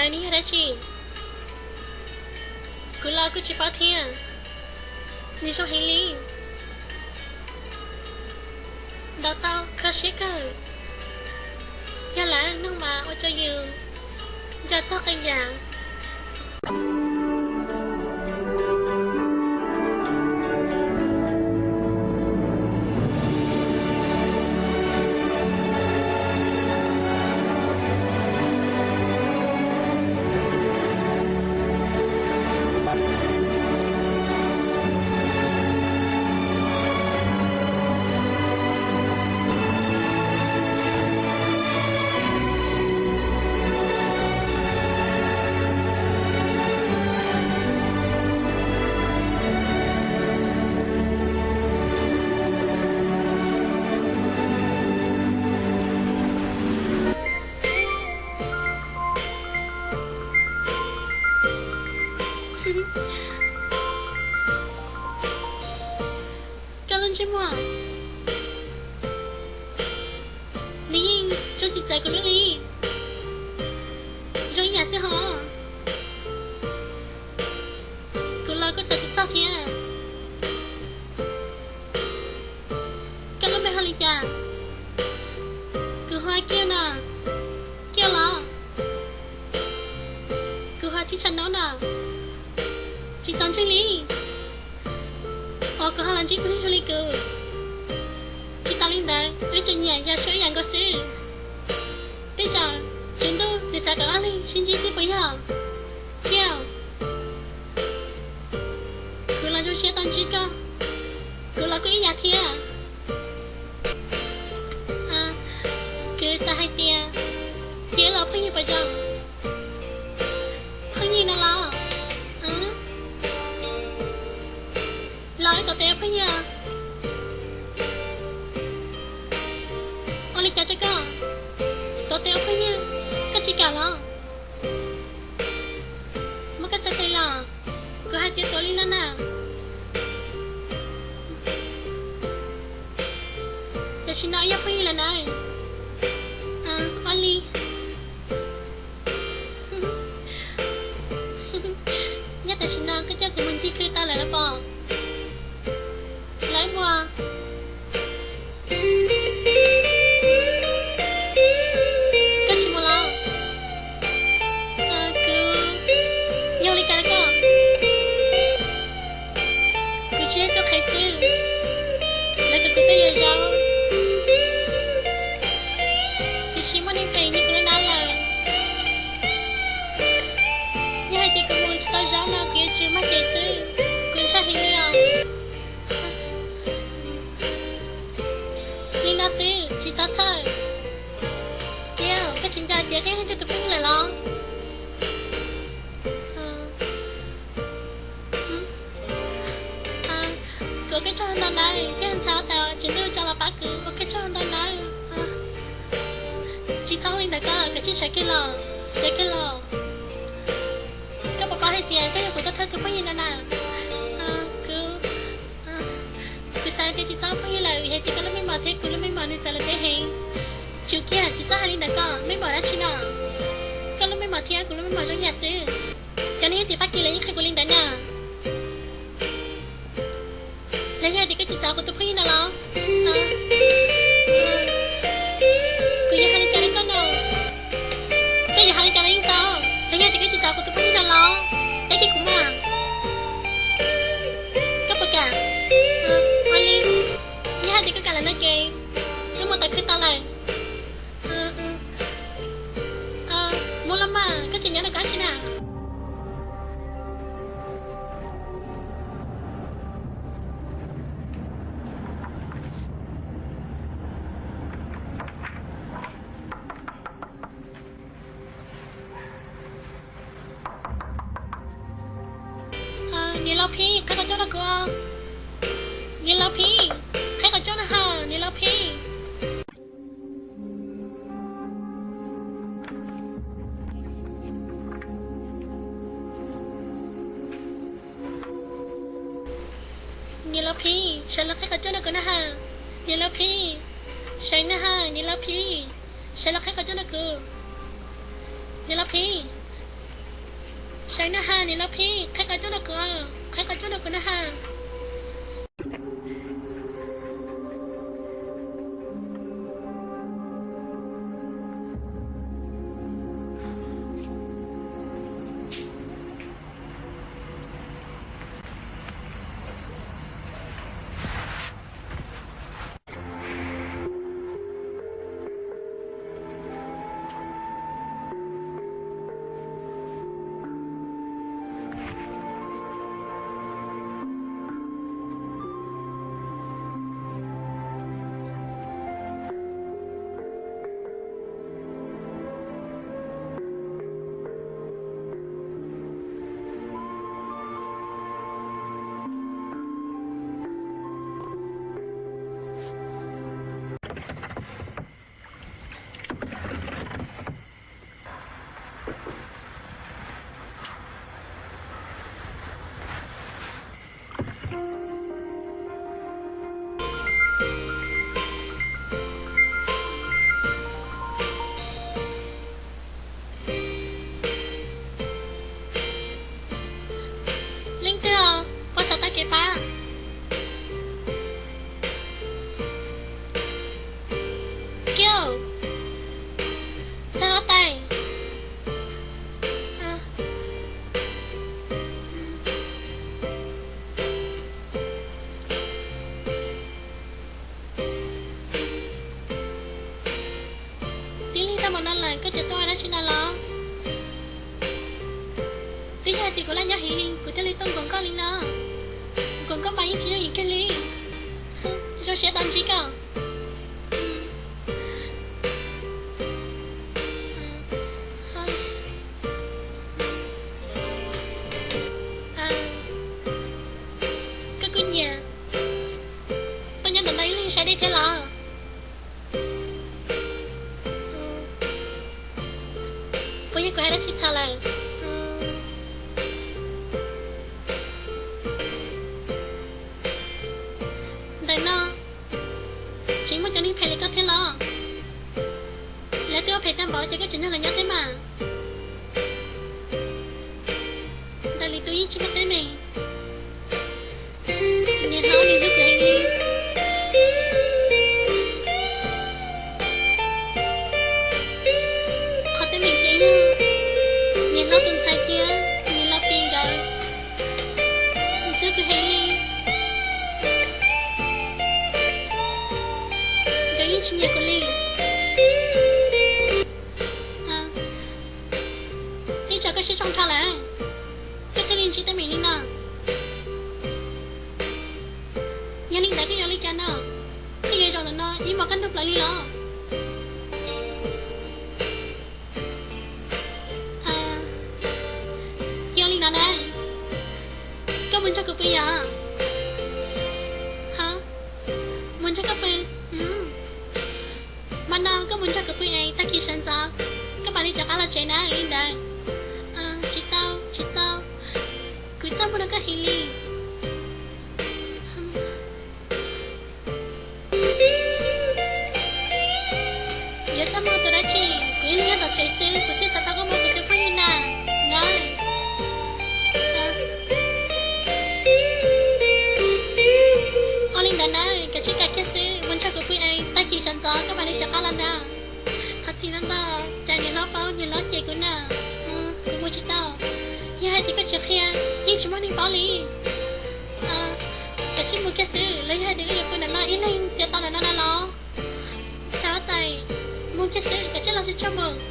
Nws yog dab tsi? Kuv los kuj tsis paub thiab. Nws zoo heev li. Ntaus tau kho siab kawg. Yog lawm nug mas ua rau yus nco txog qee yam. Koj lub ntsej muag, nws yeej zoo tsis txawv kuv lub li. Zoo ib yam xwb hos. Kuv los kuj xav tsis txog thiab. Koj lub npe hu li cas? Kuv hu ua Kiaj no. Kiaj los? Kuv hu ua Txhib Tshav Nub no. Tsis txaus ntseeg li. Os, kuv ho los ntsib tus neeg zoo li kuv. Tsis tas li ntawd, wb tseem nyiam yog suab ib yam nkaus xwb. Tej zaum tswv ntuj nws xav kom ob leeg sib ntsib xwb puas yog? Kiaj, kuv los zoo siab tau ntsib koj. Kuv los kuj ib yam thiab. Kuv xav hais tias cia wb los phooj ywg puas zoo? Phooj ywg no los? Los wb tuav tes ua phooj ywg. Ua li cas rau koj? Tuav tes ua phooj ywg, koj tsis kam los? Muab koj txhais tes los. Kuv hais tias tuav li no na. Tam sim no yog phooj ywg lawm na. Ua li. Yog tam sim no koj coj kuv mus ncig khw tau lawm los pom? Lawm muag. Koj tsis mus los? Kuv, yog li cas rau koj? Kuv tsis yog tuaj qhev xwb, lawv kom kuv tuaj yuav zaub, tiam sis muaj neeg phem nyiag kuv lub hnab lawm. Yog hais tias kuv mus tsis tau zaub no kuv yuav tsum mag ces xwb, kuv ntshai heev li os. Li no xwb tsis txhob txhawj. Kiaj, koj tsis nco tias koj yog leej twg tus phooj ywg lawm los? Kuv ua koj tsaug ntau nawb, koj ntxhais tas tsis ntuj tso los pab kuv, ua koj tsaug ntau nawb. Tsis txhob li ntawd koj, koj tsis sawv kiag los, sawv kiag los. Koj puas paub hais tias koj yog kuv thawj thawj tus phooj ywg no na? Kuv, kuv xav tias tsis txhob phooj ywg lawm vim hais tias koj lub meej mom thiab kuv lub meej mom nws txawv lawm peb heev. Tsum kiag, tsis txhob hais li ntawd koj, meej mom dab tsi no? Koj lub meej mom thiab kuv lub meej mom zoo yam xwb. Cov neeg nyob tim Fab Kis lawv yeej qhia kuv li ntawd na. Los yog hais tias koj tsis txaus kuv tus phooj ywg no los? Kuv yuav hais li cas rau koj no? Koj yuav hais li cas los yeej tau. Los yog hais tias koj tsis txaus kuv tus phooj ywg no los? Teb kiag kuv mas. Koj puas kam? Ua li, yog hais tias koj kam lawm no ces wb mus tom khw tau lawm. Mus los mas, koj tseem nyob rau koj sim na. Niam laus Phib, qheb qhov rooj rau kuv. Niam laus Phib, qheb qhov rooj na ha, niam laus Phib. Niam laus Phib, sawv los qheb qhov rooj rau kuv na ha. Niam laus Phib, sawv na ha, niam laus Phib, sawv los qheb qhov rooj rau kuv. Niam laus Phib, Saib na has, niam laus Phib, qhib qhov cub rau kuv, qhib qhov cub rau kuv na has. Leej twg os, puas xav tau kev pab? Kiau, txog tais. Tib leeg tag mus no lawm koj tseem tuaj ua dab tsi na los? Twb yog hais tias kuv laj nyob heev li kuv thiaj li tuaj nkaum koj li no. Nkaum koj mas yeej tsis yooj yim kiag li. Zoo siab tau ntsib koj. Koj kuj nyiam tuaj nyob ntawm no ib leeg saib dej thiab los? Puas yog kuv hais dab tsi txhaum lawm? Ntawm no tseem muaj cov neeg phem li koj thiab los? Lawv twb ua phem tag npaum ces koj tseem nrog lawv nyob thiab mas. Ntawm li tus yeej tsis muaj teeb meem. Niam hlob nws hlub kuv heev li. Qhov teeb meem ces yog niam hlob tus ntxhais thiab niam hlob Pi nkawd ntxub kuv heev li. Nkawd yeej tsis nyiam kuv li. Twb tso koj siab zoo dhau lawm, koj thiaj li ntsib teeb meem li no. Yog li ntawd koj yuav li cas no? Koj yuav zaum ntawm no ib hmos kaj ntug plaws li los? Yog li no na, koj mus nrog kuv pw yom? Ha, mus nrog koj pw? Hmo no koj mus nrog kuv pw es tag kis sawv ntxov koj mam li rov qab los tsev na, li ntawd. Tsis tau, tsis tau, kuv txaj muag rau koj heev li. Yuav txaj muag tus dab tsi, kuv ib leeg nyob tom tsev xwb kuv thiaj xav tau koj ua kuv tus phooj ywg na. Nawb, ua li ntawd na, kav tsij kam kiag xwb, mus nrog kuv pw es tag kis sawv ntxov koj mam li rov qab los na. Thov txim ntau ntau, cas niam hlob paub niam hlob cem kuv na. Kuv mus tsis tau, yog hais tias koj tsis qhia yeej tsis muaj neeg paub li. Kav tsij mus kiag xwb, los yog hais tias koj yuav pw ntawm no ib leeg txiav tau ntawm no na los? Xav tais, mus kiag xwb, kav tsij los tsis tsaug mus.